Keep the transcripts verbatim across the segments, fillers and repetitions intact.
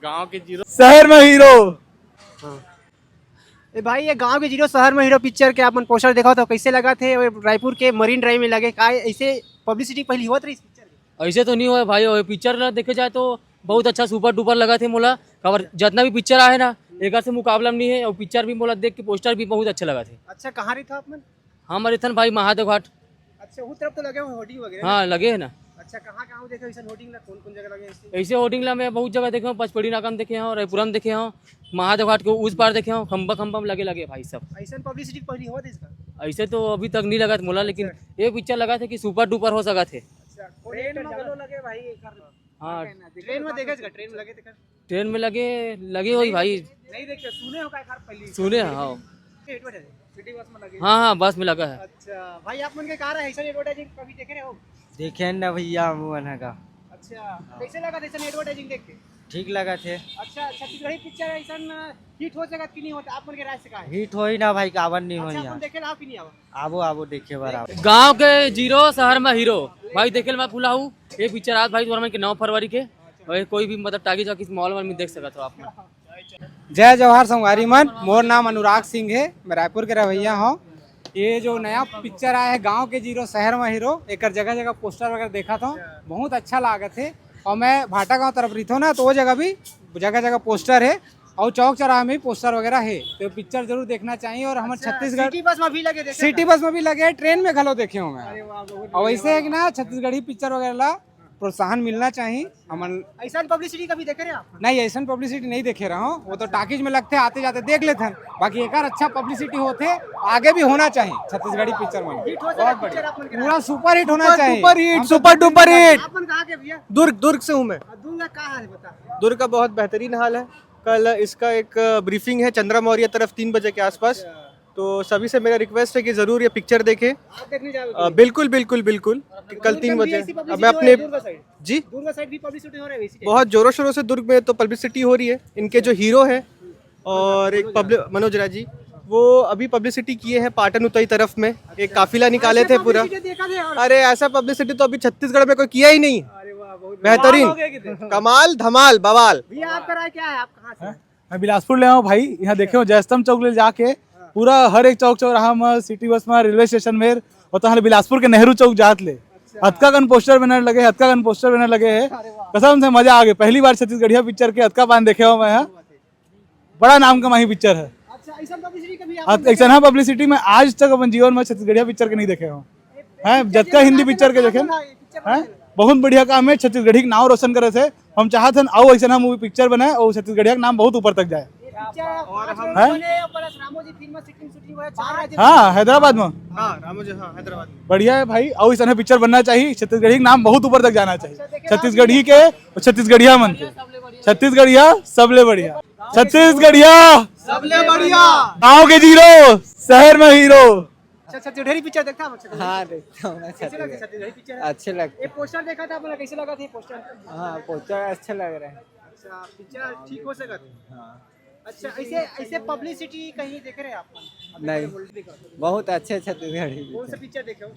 गांव के जीरो, शहर में हीरो। ए भाई, ये गांव के जीरो शहर में हीरो पिक्चर के अपन पोस्टर देखा तो कैसे लगा थे? और रायपुर के मरीन ड्राइव में लगे का, ऐसे पब्लिसिटी पहली होत रही इस पिक्चर की? ऐसे तो नहीं हुआ भाई, और पिक्चर ला देखे जाए तो बहुत अच्छा सुपर डुपर लगा थे मोला। काबर जितना भी पिक्चर आए ना, एकर से मुकाबला में नहीं है। और पिक्चर भी मोला देख के पोस्टर भी बहुत अच्छा लगा थे। अच्छा, कहाँ रही था आप मन? हम रहिथन भाई महादेव घाट। अच्छा, वो तरफ तो लगे हुए होर्डिंग वगैरह ना? हाँ, लगे है ना। अच्छा, कहाँ कहाँ देखे ऐसा होर्डिंग ला, कौन कौन जगह लगे ऐसे? ऐसे होर्डिंग ला मैं बहुत जगह देखे हूँ, पचपड़ी नाका में देखे हूँ, रायपुरा में देखे हूँ, महादेव घाट के उस पार देखे हूँ, खंबा खंबा में लगे लगे भाई सब। ऐसा पब्लिसिटी पहली होत इसका? ऐसे तो अभी तक नहीं लगा था मोला, लेकिन ये पिक्चर लगा था कि सुपर डुपर हो सका थे। अच्छा, कौन ट्रेन में गलो लगे भाई, एकर हाँ। ट्रेन में देखे इसका, ट्रेन में लगे थे? ट्रेन में लगे, लगे होई भाई। नहीं देखे, सुने हो का एकर पहली? सुने हैं, हाँ। एडवर्टाइज सिटी बस में लगे? हाँ, हाँ, बस में लगा है। अच्छा भाई, आप मन के का रहा है, ऐसा एडवर्टाइजिंग कभी देखे रहे हो? देखे हैं ना भैया, हम मन का। अच्छा, कैसे लगा था ऐसा एडवर्टाइजिंग देख के? ठीक लगा थे। अच्छा, छत्तीसगढ़ी पिक्चर ऐसा हिट हो सकत कि नहीं होता, आप मन के राय से का है? हिट होई ना भाई, काबर नहीं होई अच्छा, अपन यार। देखे लाओ कि नहीं आओ? आबो, आबो, देखे बर आबो। गांव के जीरो, शहर में हीरो। भाई, देखे ला मैं फुलाहू, ये पिक्चर आज भाई तुम्हारा मन के नौ फरवरी के, और ये कोई भी मतलब टाकीज वाकीज मॉल में देख सकत हो आप मन। जय जोहार संगवारी मन, मोर नाम अनुराग सिंह है, मैं रायपुर के रहवैया हूँ। ये जो नया पिक्चर आया है गांव के जीरो शहर में हीरो, एकर जगह जगह पोस्टर वगैरह देखा था, बहुत अच्छा लागत है। और मैं भाटा गांव तरफ रही था ना, तो वो जगह भी, जगह जगह पोस्टर है और चौक चौराहा में भी पोस्टर वगैरह है, तो पिक्चर जरूर देखना चाहिए। और हमर अच्छा, छत्तीसगढ़ सिटी बस में भी लगे, देखे सिटी ना? बस में भी लगे, ट्रेन में घलो देखे हूँ मैं। अरे वाह, बहुत और बढ़िया, वैसे है वाह। कि ना, छत्तीसगढ़ी पिक्चर वगैरह ला प्रोत्साहन मिलना चाहिए। हमन ऐसा पब्लिसिटी कभी देखे रहे आप? नहीं, ऐसा पब्लिसिटी नहीं देखे रहा हूँ। वो तो टाकीज में लगते, आते जाते देख लेते हैं, बाकी एक अच्छा पब्लिसिटी होते, आगे भी होना चाहिए छत्तीसगढ़ी पिक्चर में। हिट हो जाए बहुत पिक्चर बढ़िया, आप मन के पूरा सुपर हिट होना सुपर चाहिए। डुपर हिट, हम तो सुपर डुपर हिट। आप मन कहाँ के भैया? दुर्ग, दुर्ग से हूँ मैं। और दुर्ग का कहाँ है, बता। दुर्ग का बहुत बेहतरीन हाल है। कल इसका एक ब्रीफिंग है चंद्रा मौर्य तरफ तीन बजे के आसपास। अच्छा। तो सभी से मेरा रिक्वेस्ट है कि जरूर ये पिक्चर देखें। आप देखने जाओगे? अ, बिल्कुल, बिल्कुल, बिल्कुल। कल दुर्ग तीन में भी बजे। ऐसी अब पब्लिसिटी मैं हो रही अपने है, दुर्ग साइड? जी? दुर्ग साइड भी पब्लिसिटी हो रहा है वैसी टाइप? बहुत जोरों शोरों से दुर्ग में तो पब्लिसिटी हो रही है। इनके जो हीरो हैं और एक पब्लिक, मनोज राय जी, वो अभी पब्लिसिटी किए हैं पाटन उतई तरफ में, एक काफिला निकाले ऐसे थे पूरा। पब्लिसिटी देखा नहीं और अरे, ऐसा पब्लिसिटी तो अभी छत्तीसगढ़ में कोई किया ही नहीं। अरे वाह, बहुत बेहतरीन। कमाल हो गया कि थे। कमाल, धमाल, बवाल। भैया, आपका राय क्या है, आप कहाँ से हैं? मैं बिलासपुर ले आऊँ भाई, यहाँ देखे हो जयस्तंभ चौक ले जाके पूरा हर एक चौक चौराहा में, सिटी बस में, रेलवे स्टेशन में, और तो बिलासपुर के नेहरू चौक जात ले अच्छा। अतका कन पोस्टर बैनर लगे, अतका कन पोस्टर बैनर लगे है। अरे वाह। कसम से मजा आ गया, पहली बार छत्तीसगढ़िया पिक्चर के अतका बान देखे हो मैं यहाँ। बड़ा नाम कमाई पिक्चर है। अच्छा, ऐसा पब्लिसिटी कभी आप हाँ, देखे? ऐसा ना पब्लिसिटी में आज तक अपन जीवन में छत्तीसगढ़िया पिक्चर के नहीं देखे हो। हैं, पिक्चर जतका हिंदी बनाते पिक्चर के ना, देखे ना, ना, ये पिक्चर हैं, बनाते ना। बहुत बढ़िया काम है, छत्तीसगढ़ी के नाम रोशन करे थे। हम चाहत हन, आओ ऐसा ना मूवी पिक्चर बनाए और छत्तीसगढ़िया के नाम बहुत ऊपर तक जाए। ये पिक्चर और पाँच हम रोज हैं? बने, प्लस रामोजी फिल्म में शूटिंग, शूटिंग हुआ, चार राज्य हाँ, हैदराबाद में। हाँ, रामोजी, हाँ, हैदराबाद में। बढ़िया है भाई, आओ ऐसा पिक्चर बनना चाहिए, छत्तीसगढ़ी के नाम बहुत ऊपर तक जाना चाहिए। अच्छा, देखे छत्तीसगढ़ी के और छत्तीसगढ़िया मन के। छत्तीसगढ़िया सबले बढ़िया। छत्तीसगढ़िया सबले बढ़िया। गाँव के जीरो, शहर में हीरो। अच्छा, अच्छा, छत्तीसगढ़ी पिक्चर देखता है, अच्छा, हाँ, देखता हूँ मैं कैसे लगे छत्तीसगढ़ी। छत्तीसगढ़ी पिक्चर? अच्छे लगते ये हैं। पोस्टर देखा था, बोला कैसे लगा था ये पोस्टर? हाँ, पोस्टर अच्छे लग रहे हैं। अच्छा, पिक्चर ठीक हो सका था। हाँ। अच्छा, ऐसे, ऐसे पब्लिसिटी कहीं देख रहे हैं आप? अभी नहीं। पहले बोल दिखा। बहुत अच्छे छत्तीसगढ़ी कौन सा पिक्चर। पिक्चर देखे हो?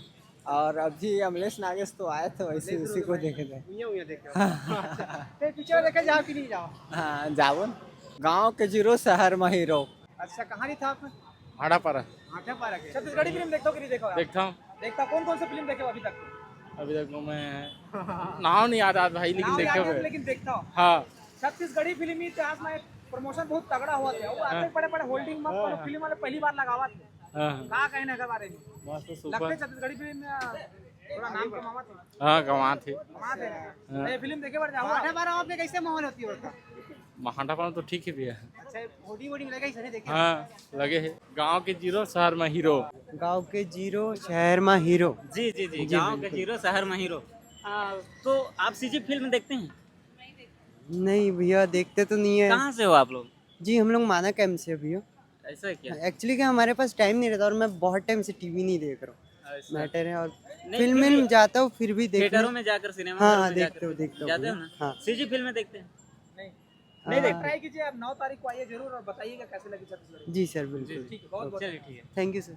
और अभी अमलेश नागेश तो आए थे, वैसे अमलेश उसी को नागेश। देखे थे। उइयां, उइयां देखे हो। हाँ। अच्छा, तो पिक्चर देखे जाओ कि नहीं जाओ? हाँ, जाओ ना। गाँव के जीरो, शहर में हीरो। अच्छा, कहाँ रही था आप? भाटापारा। भाटापारा के। छत्तीसगढ़ी फिल्म देखता हो कि नहीं देखा हो आप? देखता हूँ। देखता, कौन कौन सी फिल्म देखे हो अभी तक? अभी तक तो मैं नाम नहीं याद आता भाई, लेकिन नाम देखे याद हुए। नहीं, लेकिन देखता हूँ। हाँ। छत्तीसगढ़ी फिल्मी इतिहास में एक प्रमोशन बहुत तगड़ा हुआ था। वो हाँ। आते बड़े बड़े होर्डिंग में हाँ। फिल्म वाले पहली बार लगावा थे। हाँ। का कहने के बारे में? मस्त सुपर। लगते छत्तीसगढ़ी फिल्म में थोड़ा नाम कमावा थे। हाँ, कमावा थे। कमावा थे। हाँ। ये फिल्म देखे बार जाओ। भाटापारा में आपके कैसे माहौल होती है उसका? भाटापारा तो ठीक ही भैया। अच्छा, होर्डिंग वोर्डिंग लगे ही सही देखे? हाँ, लगे है। गाँव के जीरो, शहर में हीरो। गाँव के जीरो, शहर में हीरो। जी, जी, जी, जी, गाँव के बिल्कुल। जीरो, शहर में हीरो। आ, तो आप सीजी फिल्म देखते हैं? नहीं भैया, देखते तो नहीं है। कहाँ से हो आप लोग? जी, हम लोग माना कैंप से हैं भैया। ऐसा है क्या? एक्चुअली क्या, हमारे पास टाइम नहीं रहता और मैं बहुत टाइम से टीवी नहीं देख रहा हूँ। अच्छा। मैटर है, और नहीं, फिल्म फिर में भी जाता हूँ, फिर भी देखने थिएटरों में जाकर, सिनेमा हाँ, घरों हाँ, में देखते जाकर हो, देखते हो जाते हो भैया। ना? हाँ। सीजी फिल्म देखते हैं? नहीं। नहीं हाँ। देखते। ट्राई कीजिए, आप नौ तारीख को आइए जरूर और बताइएगा कैसे लगी छत्तीसगढ़। जी सर, बिल्कुल। ठीक है, बहुत बहुत चलिए, ठीक है। Thank you sir.